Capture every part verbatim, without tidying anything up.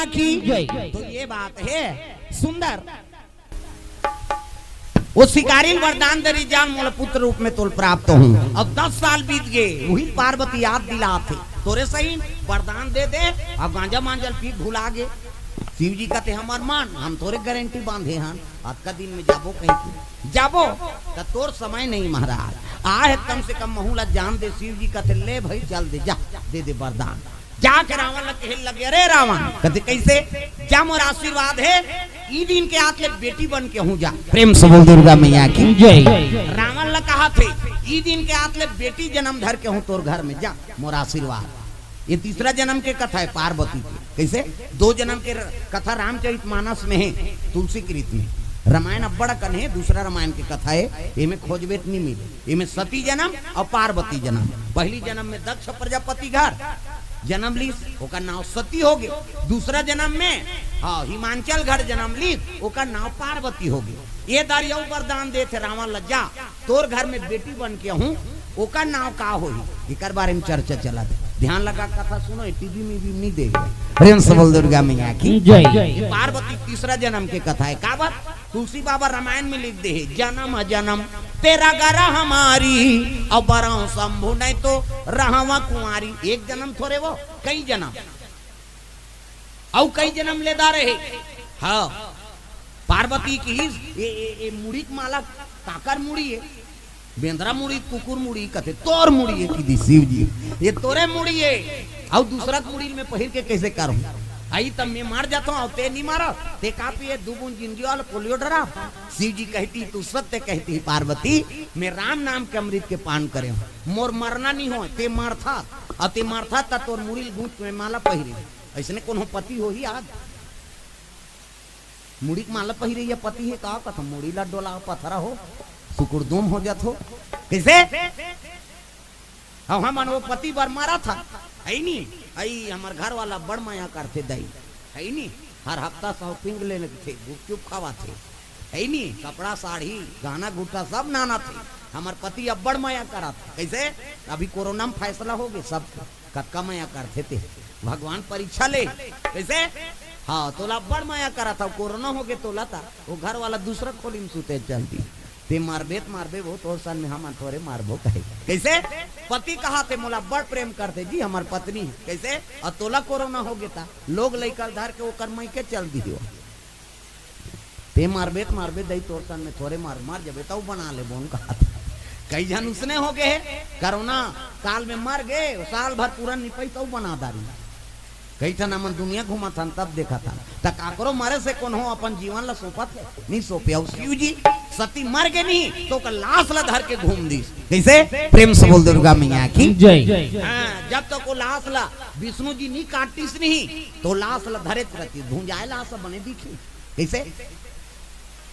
की जय। तो ये बात है सुंदर। वो शिकारी ल वरदान दे रही, "जान मोला पुत्र रूप में तोल प्राप्त हों।" अब दस साल बीत गए, वही पार्वती याद दिलात हे, "तोरे सही वरदान दे दे, अउ गांजा मांजल पी भुला गे।" शिव जी कहते, "हमर मन, हम तोरे गारंटी बांधे हन, अतका दिन में जाबो कहीं के, जाबो।" त तोर समय नहीं महाराज, आहे कम से कम महू ला जान दे। शिव जी कहते, "ले भाई चल दे, जा, दे दे वरदान।" जाके रावण ला कहे लगे, "अरे रावण," कहते, "कैसे?" "जा, मोर आशीर्वाद हे, ई दिन के आत ले बेटी बन के हूँ, जा।" प्रेम से बोल दुर्गा मैया की जय। रावण ला कहत हे, "ई दिन के आत ले बेटी जन्म धर के हूँ तोर घर में, जा, मोर आशीर्वाद।" ये तीसरा जन्म के कथा है पार्वती के। कैसे? दो जन्म के र-, कथा रामचरित मानस में है, तुलसी कृत में। रामायण अब्बड़ अकन है, दूसरा रामायण के कथा है, एमे खोजबे त नहीं मिले। एमे सती जन्म अउ पार्वती जन्म। पहली जन्म में दक्ष प्रजापति घर जन्म लीस, ओकर नाव सती होगे। दूसरा जन्म में, हाँ, हिमांचल घर जन्म लीस, ओकर नाव पार्वती होगे। ये दारी अउ वरदान देथे रावण ला, "जा, तोर घर में बेटी बन के हूँ, ओकर नाव का होही?" एकर बारे में चर्चा चलत हे। ध्यान लगा कथा सुनो, ये टीवी में भी नहीं देखे। प्रेम से बोल दुर्गा मैया की जय। ये पार्वती तीसरा जन्म के कथा है। काबर? तुलसी बाबा रामायण में लिख दे हे, "जन्म जन्म तेरा गरह हमारी, अब बरहूं शंभु नहीं तो रहवा कुंवारी।" एक जन्म थोरे वो, कई जन्म। अउ कई जन्म लेदा रहे। हाँ, पार्वती किहिस, "ए, ए, ए मुड़ी के माला काकर मुड़ी है?" "बेंदरा मुड़ी, कुकुर मुड़ी," कथे, "तोर मुड़ी है," किहिस शिव जी, "ये तोरे मुड़ी है, अउ दूसरा के मुड़ी में पहिर के कैसे करहूं? अई त मैं मर जाथों, अउ ते नहीं मरस, ते का पिए दू बूंद जिंदगी वाला पोलियो ड्राप?" शिव जी कहती, "तू सत्य कहती पार्वती, मैं राम नाम के अमृत के पान करे हूँ, मोर मरना नहीं हो, ते मरथा, अउ ते मरथा त तोर मुड़ी ल गूंथ के मैं माला पहिरे।" ऐसने कोनो पति होही आज? मुड़ी के माला पहिरे या पति हे का कथा? मुड़ी ला डोला पथरा हो, सुकुरदुम हो जात हो। कैसे? अब हमन वो पति बर मरत हन, है नी? अई हमर घर वाला बड़ मया करथे दई, है नी? हर हफ्ता shopping ले लगथे, गुपचुप खावाथे, है नी? कपड़ा, साड़ी, गहना गुट्टा सब नाना थे। हमर पति अब्बड़ मया करत हे। कैसे? अभी कोरोना में फैसला हो गए सब, कतका मया करथे ते। भगवान परीक्षा ले। कैसे? हाँ, तोला अब्बड़ मया करत हव, कोरोना हो गए तोला ता, वो घर वाला दूसरा खोली में सुते चल दी। ते मारबे त मारबे, वो तोर सन में हमन थोरे मारबो कहे। कैसे? पति कहा थे, "मोला बड़ प्रेम करथे जी, हमर पत्नी।" कैसे? अउ तोला कोरोना हो गे ता, लोग लइका ल धर के ओकर मइके चल दियो। ते मारबे त मारबे, दई तोर सन में थोरे मार, मर जबे तउ बना लेबो, उन कहा थे। कई झन उसने हो गए हे, कोरोना काल में मर गए, साल भर पूरा निपई तउ बना दारी। कई ठन हमन दुनिया घूमत हन, तब देखत हन। त काकरो मरे से कोनो अपन जीवन ला सौंपत हे? नहीं सौंपे। अउ शिव जी सती मर गे नहीं, त ओकर लाश ला धर के घूम दिस। कैसे? प्रेम से बोल दुर्गा मैया की जय। हाँ, जब तक वो लाश ला विष्णु जी नहीं काटिस नहीं, त लाश ला धरे रहती, भुंजाए लाश बने दिखी। कैसे?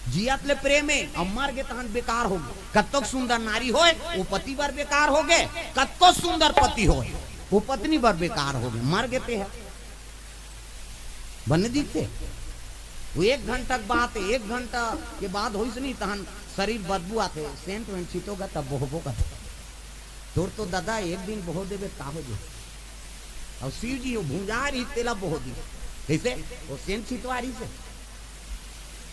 जियत ले प्रेम हे, अउ मर गे तहन बेकार हो गे। कतको सुंदर नारी होय, वो पति बर बेकार हो गे, कतको सुंदर पति होय, वो पत्नी बर बेकार हो गे, मर गे ते हे। बने दिखथे? वो एक घंटा के बात हे, एक घंटा के बाद होइस नहीं, तहन शरीर बदबू आथे, सेंट वेंट छिटोगा तब बोहबो कथे। तोर तो ददा एक दिन बोह देबे, का हो जे? अउ शिव जी वो भुंजा रही तेला बोह दी। कैसे? वो सेंट छिटवा रही से।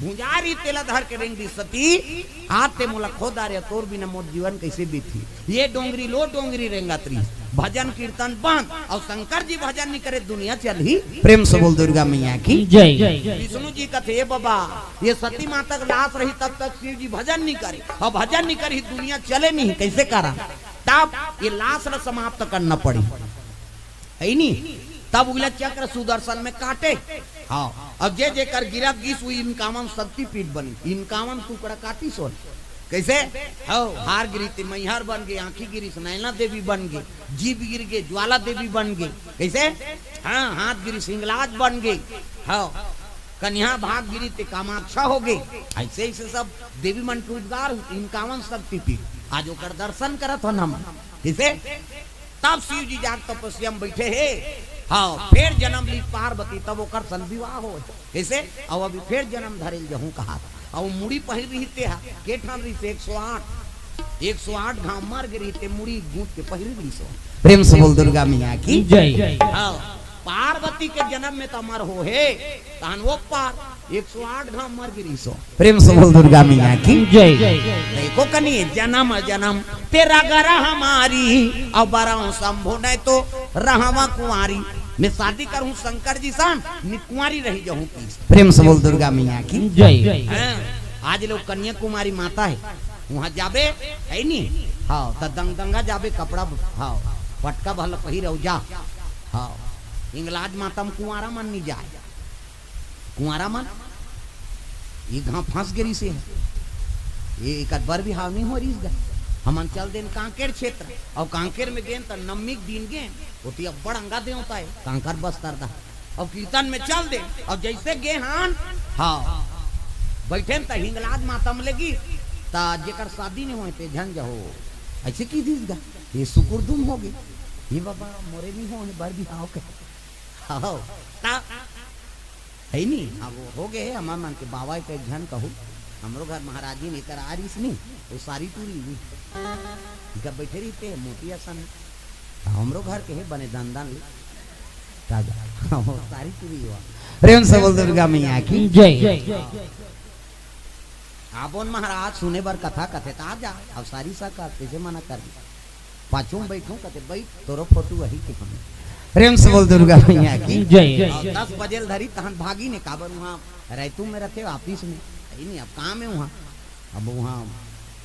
भुंजा रही तेला धर के रेंग दी सती, "आते मोला खो दारे, तोर बिना मोर जीवन कैसे बीती?" ये डोंगरी लो डोंगरी रेंगत रही। भजन कीर्तन बंद, अउ शंकर जी भजन नहीं करे, दुनिया चल ही। प्रेम से बोल दुर्गा मैया की जय। विष्णु जी कथे, "ए बाबा, ये सती माता के लाश रही तब तक शिव जी भजन नहीं करे, अउ भजन नहीं करी दुनिया चले नहीं, कैसे करा?" तब ये लाश ला समाप्त करना पड़ी, है नी? तब उला चक्र सुदर्शन में काटे। हाँ, अब जे जेकर गिरत गिस, वो इनकावन शक्तिपीठ बनी, इनकावन टुकड़ा काटी सोन। कैसे? हो, हार गिरी ते मैहर बन गे, आँखी गिरी से नैना देवी बन गे, जीभ गिर गे ज्वाला देवी बन गे। कैसे? हाँ, हाथ गिरी से हिंगलाज बन गे। हो, कन्या भाग गिरी ते कामाक्षा हो गे। ऐसे ऐसे सब देवी मन के उद्गार, इनकावन शक्तिपीठ। आज ओकर दर्शन करत हन हम। कैसे? तब शिव जी जाके तपस्या में बैठे हे। हाँ, फेर जन्म ली पार्वती, तब ओकर सन विवाह हो। कैसे? अउ अभी फेर जन्म धरे ल जहूँ कहा। अउ मुड़ी पहिर रही ते हा, के ठन रही से एक सौ आठ, एक सौ आठ घाव मर गे रही ते मुड़ी गूंथ के पहिर रही सो। प्रेम से बोल दुर्गा मैया की जय। हाँ, पार्वती के जन्म में त अमर हो हे, तहन वो पार एक सौ आठ घाम मर गिरी सो। प्रेम से बोल दुर्गा मैया की जय। देखो कनी, जन्म जन्म तेरा गर हमारी, अब बरहूं शंभु नहीं तो रहवा कुंवारी। मैं शादी करूं शंकर जी सन, नि कुंवारी रही जाऊं की। प्रेम से बोल दुर्गा मैया की जय। हाँ, आज लोग कन्याकुमारी माता है, वहां जाबे है नी? हाँ, त दंग दंगा जाबे, कपड़ा, हाँ, पटका भल पहिर अउ जा। हाँ, हिंगलाज माता म कुंवारा मन नहीं जाए। कुंवारा मन ये घाव फंस गे रिहिसे। ये एकर बर बिहाव नहीं हो रिहिस गा। हमन चल देन कांकेर क्षेत्र, अउ कांकेर में गेन त नवमी के दिन गेन, ओती अब्बड़ अंगा देवता है कांकर बस्तर डहर। अउ कीर्तन में चल देन, अउ जैसे गे हन, हाँ, बैठेन त हिंगलाज माता म लेगी, त जेकर शादी नहीं होए ते झन जहो, ऐसे की दिस गा, ये सुकुरदुम हो गई, ये बाबा मोरे नहीं हो, ये बर बिहाव के, हाँ, त है नी, अब वो हो गए, हमर मन के बाबा के झन कहू, हमरो घर महाराजी ने एकर आ रिहिस नी, वो सारी टूरी हुई। जब बैठे रहिते हैं, मोती असन है। हमरो घर के है, बने दन दन ले। राजा, वो सारी टूरी हुआ। प्रेम से बोल दुर्गा मैया की जय। आबोन महाराज सुने बर कथा कथे, त आ जा। अब सारी सा का कैसे मना कर दी? पाछू में बैठू कथे, बैठ, तोरो फोटो वही के हम। प्रेम से बोल दुर्गा मैया की जय। अउ दस बजे ल धरी तहन भागी ने, काबर वहाँ रैतू में रथे ऑफिस में, है नहीं, अब काम है वहाँ, अब वहाँ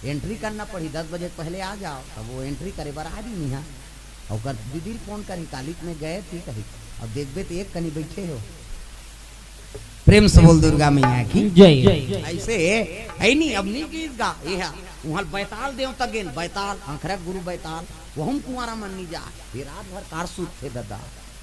एंट्री करना पड़ी, दस बजे के पहले आ जाओ, तब वो एंट्री करे बर आ रही नहीं है। ओकर दीदी ल फोन करी, कालिक में गए थी कही, अब देखबे तो एक कनी बैठे हो। प्रेम से बोल दुर्गा मैया की जय। ऐसे है नहीं, अब नहीं गीत गा, ये है, वहाँ बैताल देवता गेन, बैताल, अंखरा गुरु बैताल, वहुम कुंवारा मन नहीं जा, ये रात भर कार सूत थे दादा,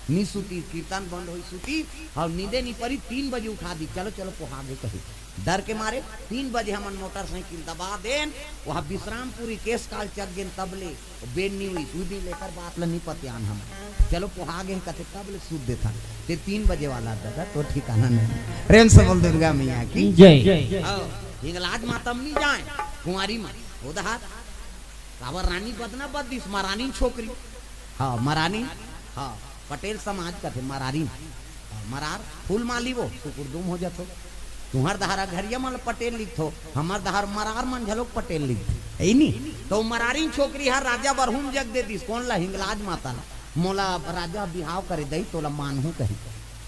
नी सूती, कीर्तन बंद होई सूती, और नींदे नहीं परी, तीन बजे उठा दी, चलो, चलो, पोहा गे कही। डर के मारे तीन बजे हमन मोटरसाइकिल दबा देन, वहाँ विश्रामपुरी केस काल चक गेन, तब ले बेन नहीं हुई, दू दिन लेकर बात ल नहीं पतियान हम। चलो, पोहा गे कथे, तब ले सूत देथन। ते तीन बजे वाला दादा, तो ठिकाना नहीं। प्रेम से बोल दुर्गा मैया की जय। हाँ, हिंगलाज माता म नहीं जाए, कुंवारी माँ, उधार। काबर रानी बदना बद दिस, महारानी छोकरी। हाँ, महारानी, हाँ, पटेल समाज कथे मरारी। हाँ, मरार, फूल माली वो, सुकुरदुम हो जाथो। तुहर दहारा घरिया मन पटेल लिखथो, हमर दहार मरार मन झलोक पटेल लिखथे। है नी? तो मरारी छोकरी हर राजा बरहूम जग दे दिस, कोन ला? हिंगलाज माता ला। मोला राजा बिहाव करे दई, तोला मानहूं कही।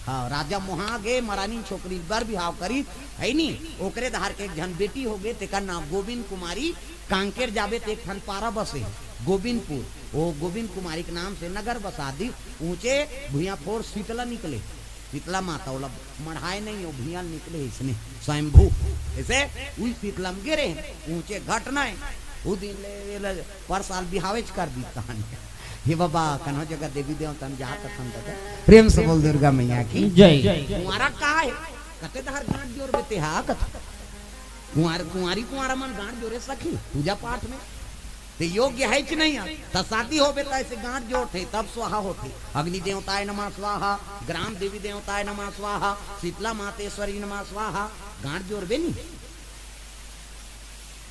हाँ, राजा मोहा गे, मरारी छोकरी बर बिहाव करी, है नी? ओकरे दहार के एक झन बेटी हो गे, तेकर नाम गोविंद कुमारी। कांकेर जाबे त एक ठन पारा बसे, गोविंदपुर। वो गोविंद कुमारी के नाम से नगर बसा दी। ऊंचे भुइयां फोर शीतला निकले, शीतला माता, ओला मढ़ाए नहीं, वो भुइयां निकले इसने स्वयंभू। ऐसे उही शीतला में गिरे, ऊंचे घटना है। वो दिन ले, ले, ले पर साल बिहावेच कर दी कहानी। हे बाबा, कन्हो जगह देवी देवता में जात असन त प्रेम से बोल दुर्गा मैया की जय। कुंवारा का है? कते दहार गांठ जोर बेते हा कत। कुंवार, कुंवारी कुंवारा मन गांठ जोरे सखी पूजा पाठ में। ते योग्य है कि नहीं है? त शादी होबे त ऐसे गांठ जोड़थे, तब स्वाहा होथे। अग्नि देवताय नमः स्वाहा, ग्राम देवी देवताय नमः स्वाहा, शीतला मातेश्वरी नमः स्वाहा। गांठ जोड़बे नहीं।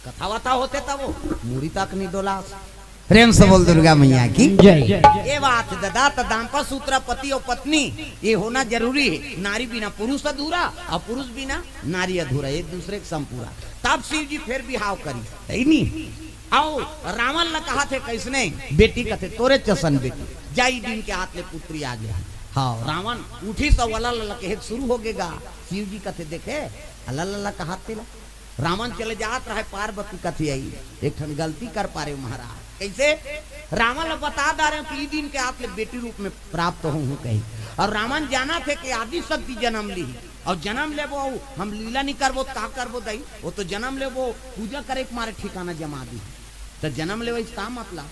कथा वथा होथे तब वो मुड़ी तक नहीं डोलास। प्रेम से बोल दुर्गा मैया की जय। ये बात दादा, त दाम्पत्य सूत्र पति और पत्नी ये होना जरूरी है। नारी बिना पुरुष अधूरा और पुरुष बिना नारी अधूरा, एक दूसरे के संपूरा। तब शिव जी फिर बिहाव करी, है नी? अउ रावण ला कहाथे कइसने? बेटी कथे, तोरे चसन बेटी, जा ई दिन के हाथ ले पुत्री आ गे। हाँ, रावण उठी त वला ला कहे शुरू हो गेगा। शिव जी कथे, देखे, अला ला कहाथे ला। रावण चले जात रहे, पार्वती कथे आई, एक ठन गलती कर पारे महाराज। कैसे? रावण ला बता डारे कि ई दिन के हाथ ले बेटी रूप में प्राप्त होहूं कही। अउ रावण जानथे कि आदि शक्ति जन्म ली, अउ जन्म लेबो, अउ हम लीला नहीं करबो, त का करबो दई? वो तो जन्म लेबो, पूजा करे के मारे ठिकाना जमा दी। त जन्म लेवे का मतलब?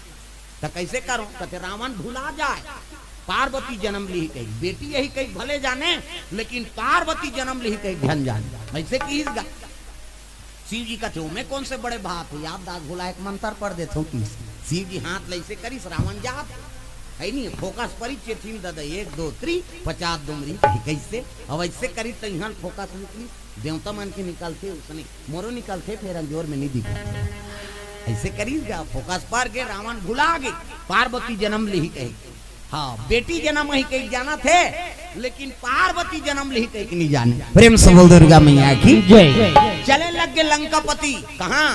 त कैसे करो? कथे रावण भुला जाए, पार्वती जन्म ली कही, बेटी यही कही भले जाने, लेकिन पार्वती जन्म ली कही झन जाने। ऐसे किहिस गा। शिव जी कथे, ओमे कौन से बड़े बात है, याददाश्त भुलाए के मंत्र पढ़ देथो कि शिव जी हाथ ले ऐसे करिस, रावण जात है नी, फोकस परी चेथिन ददा, एक, दो, त्री, पचास डोमरी कही, कैसे? अब ऐसे करी त इहां फोकस निकली, देवता मन के निकलथे उसने, मोरो निकलथे, फेर अंजोर में नहीं दिखा। ऐसे करिस गा, फोकस पर गे, रावण भुला गे, पार्वती जन्म ली कही। हाँ, बेटी जनम ही कहीं जाना थे, लेकिन पार्वती जनम लिही कहीं नहीं जाने। प्रेम से बोल दुर्गा मैया की जय। चले लग गए लंकापति। कहाँ?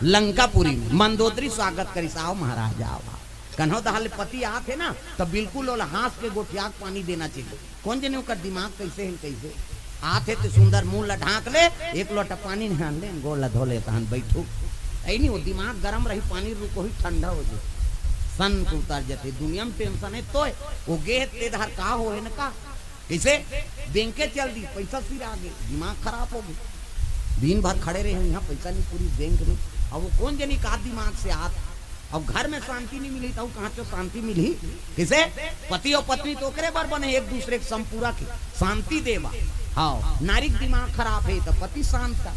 लंकापुरी में। मंदोदरी स्वागत करिस, "आओ महाराज, आओ, आओ।" कन्हो दहा ले पति आत हे ना, तो बिल्कुल ओला हाँस के गोठिया के पानी देना चाहिए। कोन जने ओकर दिमाग कैसे हे, कैसे आत हे, ते सुंदर मुंह ला ढांक ले, एक लोटा पानी निहान ले, गोड़ ला धो ले, तहन बैठू। ऐ नहीं, वो दिमाग गरम रही, पानी रुको ही ठंडा हो जाए, सन के उतर जाते। दुनिया में टेंशन है तो वो गे हे, ते धार का हो है न का, कैसे बैंक के चल दी, पैसा सिरा गे, दिमाग खराब हो गए, दिन भर खड़े रहे, यहाँ पैसा नहीं पूरी बैंक में। अब वो कोन जनी का दिमाग से आत, अब घर में शांति नहीं मिली, तो कहाँ से शांति मिली? किसे? पति और पत्नी तो ओकरे बर बने, एक दूसरे के संपूरक ही, शांति देवा। हाँ, नारी के दिमाग खराब है तो पति शांत कर,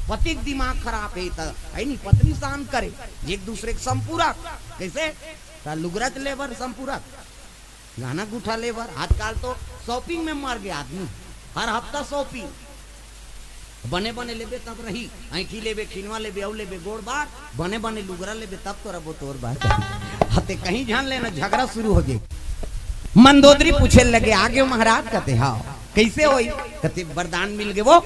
पति के दिमाग खराब है तो, है नहीं, पत्नी शांत करे, एक दूसरे के संपूरक। कैसे? तो लुगरा के लेबर संपूरक, गहना गुठा लेबर। आजकल तो शॉपिंग में मर गया आदमी, हर हफ्ता शॉपिंग। बने बने लेबे तब रही, ऐंठी लेबे, खिनवा लेबे, अउ लेबे, गोड़ बार, बने बने लुगरा लेबे, तब तो रबो तोर बात। हते कहीं जान लेना, झगड़ा शुरू हो जाए। मंदोदरी पूछे लगे, "आगे महाराज?" कहते, "हाँ।" "कैसे होई?" कहते, "वरदान मिल गए वो।"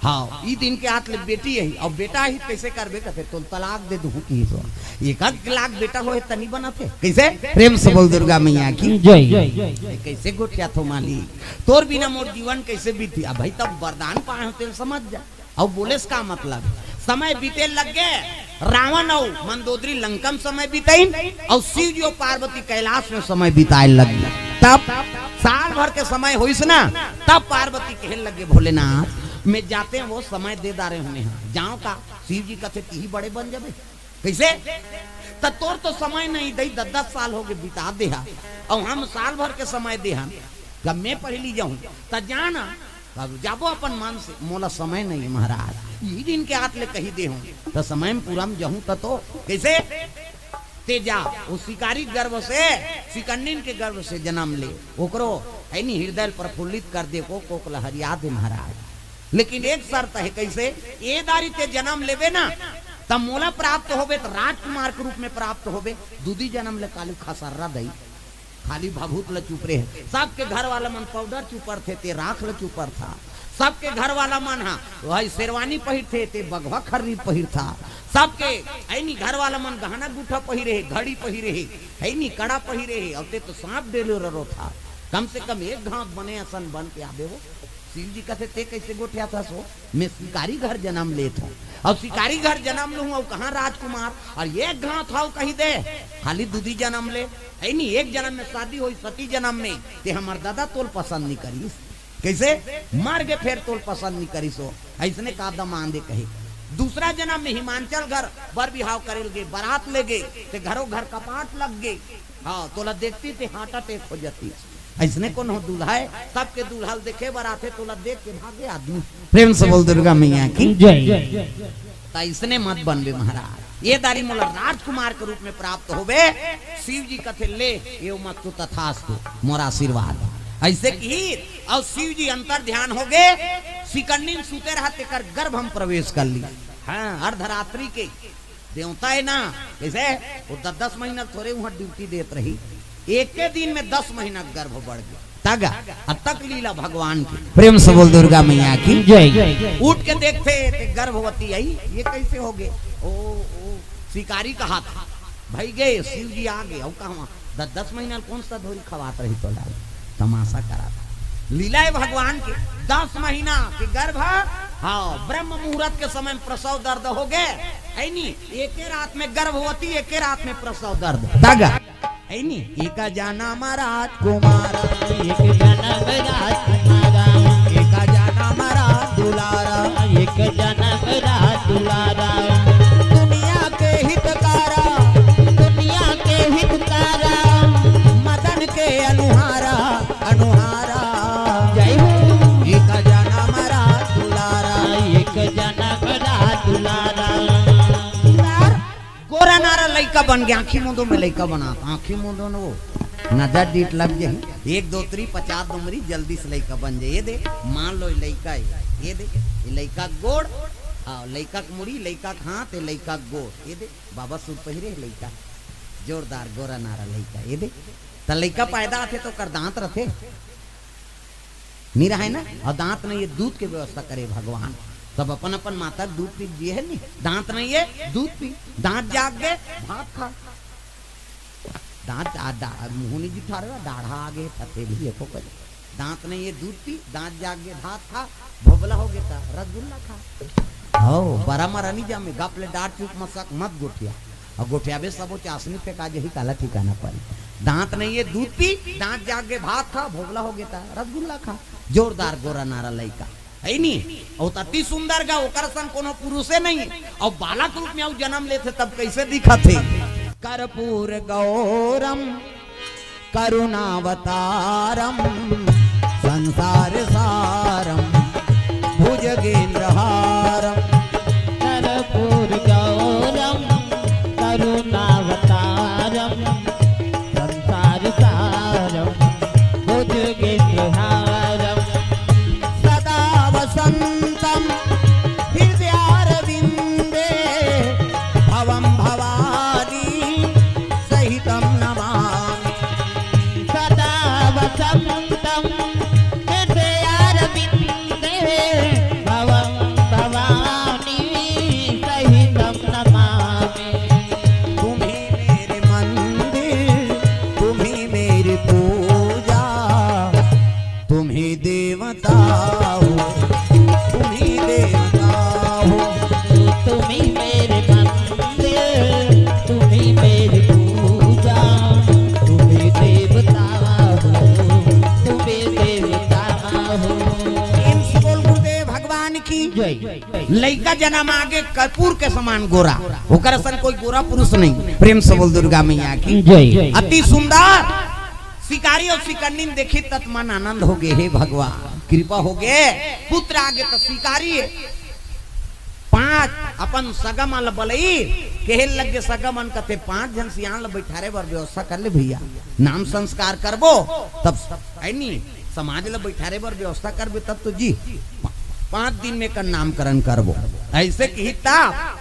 "हाँ, ई दिन के आत ले बेटी यही, अब बेटा ही कैसे करबे?" कहते, "तो तलाक दे दूँ की तो एक आध लाख बेटा होए तनी बनत है।" कैसे? प्रेम से बोल दुर्गा मैया की जय। "कैसे गोठिया थो मालिक, तोर बिना मोर जीवन कैसे बीती?" अब भाई तब वरदान पाए हो तेल समझ जा। अब बोले इसका मतलब समय बीते लग गए। रावण और मंदोदरी लंका में समय बिताइन और शिव जी और पार्वती कैलाश में समय बिताए लग गए। तब साल भर के समय होइस ना, तब पार्वती कहे लगे, "भोलेनाथ, मैं जाते हैं, वो समय दे डारे हमें, हाँ, जाओ का?" शिव जी कहते, "तिही बड़े बन जाबे।" कैसे? "त तोर तो समय नहीं दई, दस दस साल हो गए बिता देहा, और हम साल भर के समय देहा, जब मैं पहली जाऊं, त जाना।" "अब जाबो अपन मन से, मोला समय नहीं महाराज, यही दिन के आत ले कही दे हूँ, त समय में पूरा में जाहूँ त तो।" कैसे? "ते जा, वो शिकारी गर्भ से, शिकंडिन के गर्भ से जन्म ले, ओकरो है नी हृदय प्रफुल्लित कर दे, को कोक ला हरिया दे महाराज। लेकिन एक शर्त है।" कैसे? "ए दारी ते जन्म लेबे ना, तब मोला प्राप्त होबे, त राजकुमार के रूप में प्राप्त होबे, दूधी जन्म ले काली खसर्रा दई।" खाली भभूत ल चुप रहे। सबके घर वाला मन पाउडर चुपर थे, ते राख ल चुपर था। सबके घर वाला मन हा वही शेरवानी पहिर थे, ते बघवा खर्री पहिर था। सबके ऐनी घर वाला मन गहना गुठा पहिरे हे, घड़ी पहिरे हे, है नी कड़ा पहिरे हे, और ते तो सांप डेलो ररो था। कम से कम एक घात बने असन बन के आबे हो। शिव जी कथे, "ते कैसे गोठिया था सो? मैं शिकारी घर जन्म लेत हूँ, और शिकारी घर जन्म लूँ, और कहाँ राजकुमार, और एक घात हाउ कही दे, खाली दूधी जन्म ले, है नी, एक जन्म में शादी होई, सती जन्म में, ते हमर दादा तोल पसंद नहीं करिस।" कैसे? "मर के फेर तोल पसंद नहीं करिस हो, ऐसने का दमांदे कहे। दूसरा जन्म में हिमांचल घर बर बिहाव करे लगे, बारात ले गे, ते घरों घर कपाट लग गे, हाँ, तोला देखती ते हार्ट अटैक हो जाती।" ऐसने कोनो दूल्हा है, सबके दूल्हा ल देखे बर आथे, तोला देख के भागे आदमी। प्रेम से बोल दुर्गा मैया की जय। त ऐसने मत बनबे महाराज, ये दारी मोला राजकुमार के रूप में प्राप्त होबे। शिव जी कथे, "ले, ये मत तो तथास्तु, मोर आशीर्वाद।" ऐसे की और शिव जी अंतर ध्यान हो गए, शिकंडिन सुते रहा, तेकर गर्भ हम प्रवेश कर ली। हाँ, अर्धरात्रि के देवता है ना, जैसे वो दस दस महीना थोड़े वहाँ ड्यूटी देत रही, एक के दिन में दस महीना गर्भ बढ़ गया। तगा, अब तक लीला भगवान की। प्रेम से बोल दुर्गा मैया की जय। उठ के देखते ते गर्भवती आई, ये कैसे हो गए? ओ, ओ, शिकारी का हाथ भाई गए, शिव जी आ गए। और कहा दस दस महीना कौन सा धोरी खवात रही तो डाल तमाशा करा था। लीला है भगवान के, दस महीना के गर्भ, हाँ, ब्रह्म मुहूर्त के समय में प्रसव दर्द हो गए, है नी? एके रात में गर्भवती, एके रात में प्रसव दर्द। तगा, है नी? एक जनम राजकुमार, एक जनम राजकुमार, एक जनम राज दुलारा, एक जनम राज दुलारा। दुनिया के हितकारा, दुनिया के हितकारा, मदन के अनुहारा, अनुहारा। जय हो। एक जनम राज दुलारा, एक जनम राज दुलारा। यार, गोरा नारा लइका बन गया, आँखी मूंदो में लइका बना, आँखी मूंदो न वो नजर डीट लग जाही, एक दो त्री पचास दुमरी जल्दी से लइका बन जाए। ये दे, मान लो ये लइका है, ये दे, ये लइका के गोड़, हाँ, लइका के मुड़ी, लइका के हाथ, ये लइका के गोड़, ये दे, बाबा सूट पहिरे लइका, जोरदार गोरा नारा लइका, ये दे। त लइका पैदा आथे त ओकर दांत रथे? नी रहय ना। अउ दांत नइ हे, दूध के व्यवस्था करे भगवान। सब अपन अपन माता के दूध पी के जिए हे नी। दांत नइ हे, दूध पी। दांत जाग गे, भात खा। दांत आ, दा, मुंह नइ जुठारे, डाढ़ा आ गे, फते भी एको करे। दांत नइ हे, दूध पी। दांत जाग गे, भात खा। भोबला हो गे त रसगुल्ला खा। हो, बरा मरा नइ जामे, गप ले डांट चुप मसक मत गोठिया। अउ गोठियाबे सबो चासनी फेंका जही, काला ठिकाना परी। दांत नइ हे, दूध पी। दांत जाग गे, भात खा। भोबला हो गे त रसगुल्ला खा। जोरदार गोरा नारा लइका। हे नी? अउ त अति सुंदर गा, ओकर संग कोनो पुरुषे नइ हे। अउ बालक रूप में अउ जन्म लेथे तब कइसे दिखत हे? कर्पूर गौरम करुणावतारम संसार सारम भुजगेंद्रहारम। कर्पूर गौरम करुणावतारम संसार सारम भुजगेंद्रहारम। सदा वसंतम हृदयारविंदे भवम भवानी सहितं नमामि। सदा वसन्तं हृदयारविन्दे भवं भवानी सहितं नमामि। तुम्ही मेरे मंदिर, तुम्ही मेरी पूजा, तुम्ही देवता हो, तुम्ही देवता हो। तुम्ही मेरे मंदिर, तुम्ही मेरी पूजा, तुम्ही देवता हो, तुम्ही देवता हो। प्रेम से बोल गुरुदेव भगवान की जय। लइका जनम आगे कपूर के समान गोरा, ओकर असन कोई गोरा पुरुष नहीं। प्रेम से बोल दुर्गा मैया की जय। अति सुंदर। शिकारी अउ शिकन्नी देखिस त मन आनंद हो गे, हे भगवान कृपा हो गे, पुत्र आगे त शिकारी हे। पांच अपन सगा मन ल बलई, कहे लग गे सगा मन कथे, "पांच झन सियान ल बइठारे बर व्यवस्था कर ले भइया, नाम संस्कार करबो तब, हे नी, समाज ल बइठारे बर व्यवस्था करबे तब तो जी, पांच दिन में कर नामकरण करबो।" अइसे कही तब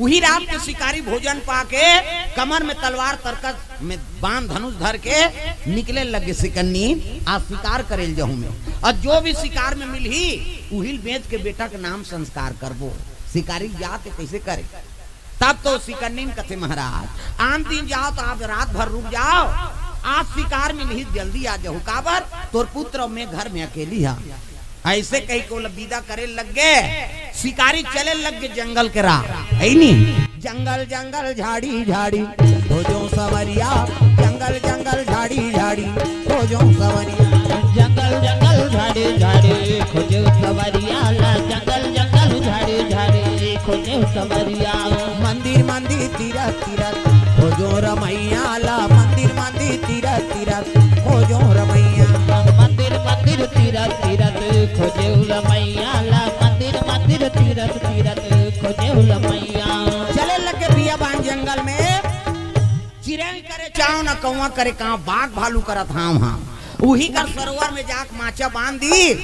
उही रात के शिकारी भोजन पाके कमर में तलवार, तरकस में बाण, धनुष धर के निकले लगे, "शिकन्नी, आज शिकार करे ल जहूं मैं, अउ जो भी शिकार में मिलही उही ल बेच के बेटा के नाम संस्कार करबो।" शिकारी जात हे कइसे करे? तब तो शिकन्नी कथे, "महाराज, आन दिन जाव त आज रात भर रुक जाव, आज शिकार मिलही जल्दी आ जहू, काबर तोर पुत्र अउ मैं घर में अकेली हा।" अइसे कहिके ओला बिदा करे लग गे। शिकारी चले लग गे जंगल के राह, हे नी? जंगल जंगल झाड़ी झाड़ी खोजों संवरिया, जंगल जंगल झाड़ी झाड़ी खोजों संवरिया। जंगल जंगल झाड़ी झाड़ी खोजों संवरिया ला, जंगल जंगल झाड़ी झाड़ी खोजों संवरिया। मंदिर मंदिर तीरथ तीरथ खोजों रमैया ला, मंदिर मंदिर तीरथ तीरथ खोजों रमैया। मंदिर मंदिर तीरथ तीरथ खोजों रमैया ला, मंदिर मंदिर तीरथ तीरथ खोजों रमैया। चले लगे भइया बान जंगल में, चिरई करे चांव न कौवा करे कांव, बाघ भालू करत हांव हांव। उही कर सरोवर में जाके माचा बांध दिस।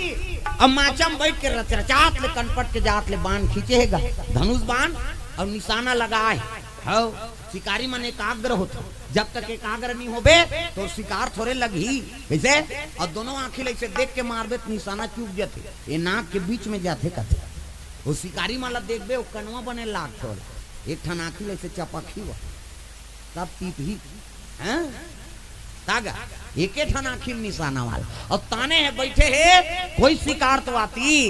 अब माचा में बइठ के रचरचात ले, कनपट के जात ले बान खींचे हे गा, धनुष बान अउ निशाना लगाए। हव, शिकारी मन एकाग्र होथे। जब तक एकाग्र नइ होबे, तोर शिकार थोरे लगही। कइसे? अउ दोनों आंखी ले अइसे देख के मारबे, त निशाना चूक जथे। ए नाक के बीच में जाथे कथे। ओ शिकारी मन ला देखबे, ओ कनवा बने लागथे ओला। एक ठन आंखी ले अइसे चपकही वो। तब तीतही। हैं? तागा, एके ठन आंखी में निशाना वाला। अउ ताने हे, बइठे हे, कोई शिकार तो आती।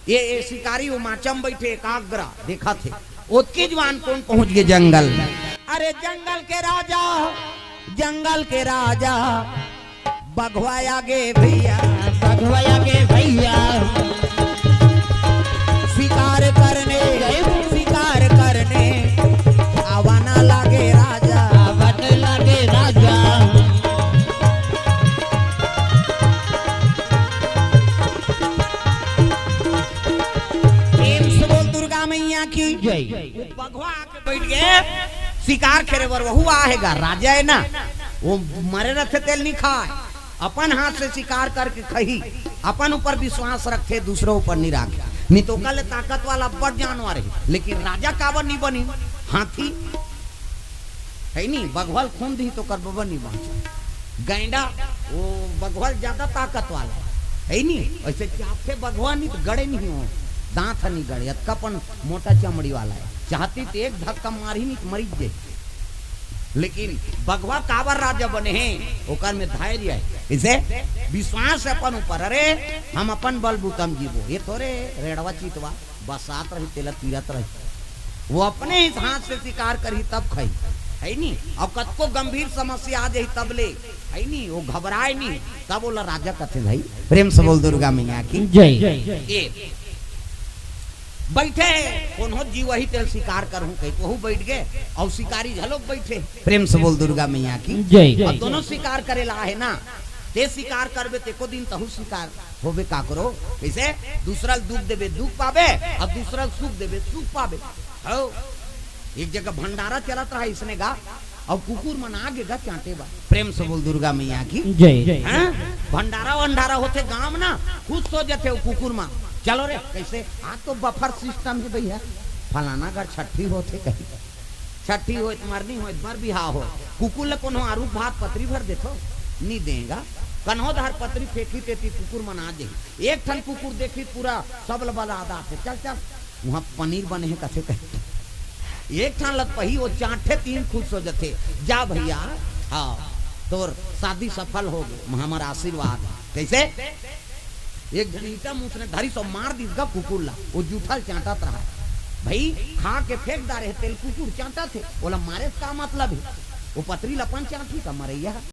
ए, ए शिकारी ओ माचा म बइठे एकाग्र देखत हे। ओतके जुवार कोन पहुंच गे जंगल में। अरे जंगल के राजा, जंगल के राजा, बघवा आगे भइया। बघवा आगे भइया। शिकार करने, शिकार करने, आवा न लागे राजा। आवा न लागे राजा। प्रेम से बोल दुर्गा मैया की जय। बघवा आके बइठ गे, शिकार करे बर वहू आहे गा, राजा हे ना, ओ मरे रथे तेला नइ खाय, अपन हाथ से शिकार करके खही, अपन ऊपर विश्वास रखथे, दूसरो ऊपर नइ राखे। नइ तो ओकर ले ताकत वाला अब्बड़ जानवर हे, लेकिन राजा काबर नइ बनिस? हाथी। है नी, बघवा ल खून दिही त ओकर बबा नी बाँचे। गैंडा, वो बघवा ल ज्यादा ताकत वाला, है नी? वैसे चाहथे बघवा नी त गड़े नहीं हो, दाँत ह नी गड़े, अतका अपन मोटा चमड़ी वाला है। चाहती त एक धक्का मारही नी त मरी जाए। लेकिन बघवा काबर राजा बने हे, ओकर में धैर्य है। इसे विश्वास है अपन ऊपर, अरे हम अपन बलबूता म जीबो, ये थोरे रेड़वा चितवा बसात रही, तेला तीरत रही। वो अपने ही हाथ से शिकार करही तब खाही, है नी? अउ कतको गंभीर समस्या आ जाही तब ले, है नी? वो घबराए नी, तब ओला राजा कथे भाई। प्रेम से बोल दुर्गा मैया की। जय। ये बैठे हे, कोनो जीव वही तेल शिकार करहूं कही, वहू बैठ गए, अउ शिकारी घलोक बैठे। प्रेम से बोल दुर्गा मैया की। जय। अब दोनों शिकार करे ला हे ना, ते शिकार करबे, तेको दिन तहू शिकार होबे काकरो। कैसे? दूसरा ल दुख देबे, दुख पाबे, अउ दूसरा ल सुख देबे, सुख पाबे। हो, एक जगह भंडारा चलत रहा, इसने गा, अउ कुकुर मन आगे गा चांटे बर। प्रेम से बोल दुर्गा मैया की। जय। हैं? भंडारा वंडारा होथे गांव ना, खुश हो जथे वो कुकुर मन। चलो रे, कैसे? आज तो बफर सिस्टम हे भैया, फलाना घर छट्ठी होथे कही। छट्ठी होय त मरनी होय त बर बिहाव होय, कुकुर ल कोनो आरू भात पतरी भर देथो? नी देगा। कन्हो धार पतरी फेंकी तेती कुकुर मन आ जाही। एक ठन कुकुर देखी पूरा सब ल बला आदा थे, चल चल, उहाँ पनीर बने हे कथे कही। एक ठन लत पही वो चांटे तीन खुश हो जथे, जा भैया, हाँ, तोर शादी सफल हो गए, हमर आशीर्वाद। कैसे? एक झन ईंटा मुस ने धरिस अउ मार दिस गा कुकुर ला, वो जूठा ल चांटत रहा। भाई, खा के फेंक डारे हे तेल कुकुर चांटत हे, ओला मारे से का मतलब हे? वो पतरी ल अपन चांटही का मरैया?